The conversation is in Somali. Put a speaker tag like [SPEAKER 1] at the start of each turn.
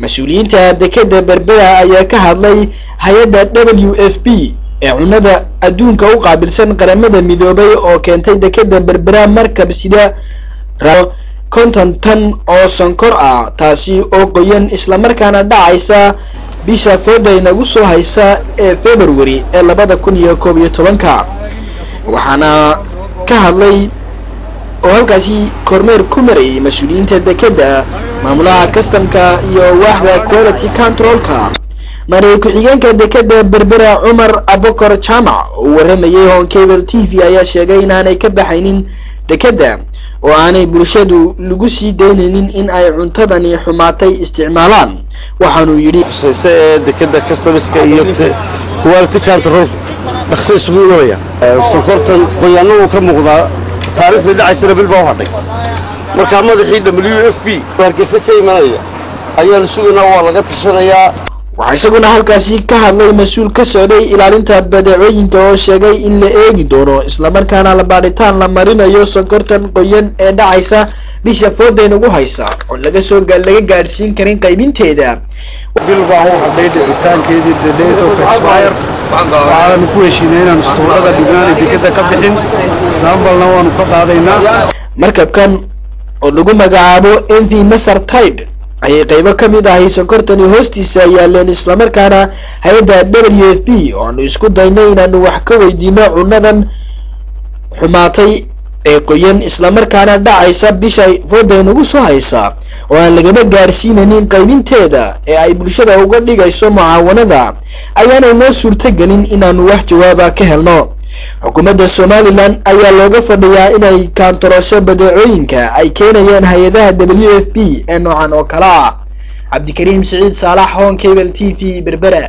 [SPEAKER 1] Mas-uuliyiinta dekeda Berbera ayaa ka hadlay hay-adda WFP ee cunada adduunka u qaabilsan Qaramada Midoobay oo keentay dekeda Berbera markab sida 50 tan oo sonkor ah, taasi oo qoyan islamarkaana dhacaysa bisha fooda inagu soo haysa ee February ee 2011-ka. Waxaana ka hadlay oo halkaasi kormeer ku marayay mas-uuliyiinta dekeda, maamulaha kastamka iyo waaxda quality controlka. Maray ku-xigeenka dekeda Berbera Cumar Abokor Jaamac oo waramayay Horn Cable TV ayaa sheegay inaanay ka baxaynin dekeda oo aanay bulshadu lagu sii daynaynin in ay cuntadani xumaatay isticmaalaan. Waxaanuu yidhi:
[SPEAKER 2] Khusaysa ee dekeda, customs-ka iyo quality control dhaqso isugu imanaya. Sonkortan qoyaano wuu ka muuqdaa, taariikhdii dhacaysana bil baa u hadhay. Markaa madaxii WFP Hargeysa ka imanaya ayaanu sugaynaa, waa laga tashanayaa.
[SPEAKER 1] Waxaa isaguna halkaasi ka hadlay mas-uul ka socday ilaalinta badeecooyinka oo sheegay in la eegi doono islamarkaana la baadhitaan la marinayo sonkortan qoyan ee dhacaysa bisha fooda inagu haysa oo laga soo laga gaadhsiin karin qaybinteeda.
[SPEAKER 3] Bil baa u hadhay dhicitaankeedii, the date of expire. Waxaanu ku heshiinay inaanu istuurada dhignaan, dekeda ka bixin, sample-na waanu ka qaadaynaa.
[SPEAKER 1] Markabkan oo lagu magacaabo MV Masar Tide ayay qaybo ka mid ahay sonkortani hoostiisa yaaleen, islamarkaana hay-adda WFP oo aanu isku daynay inaanu wax ka weydiino cunadan xumaatay ee qoyan islamarkaana dhacaysa bisha fooda inagu soo haysa oo aan lagaba gaadhsiinaynin qaybinteeda ee ay bulshada uga dhigayso mucaawanada, ayaanay noo suurtogelin inaanu wax jawaaba ka helno. Xukuumadda Somaliland ayaa looga fadhiyaa inay kaantarosho badeecooyinka ay keenayaan hay-adaha WFP ee noocan oo kale ah. Cabdikariim Siciid Saalax, Horn Cable TV, Berbera.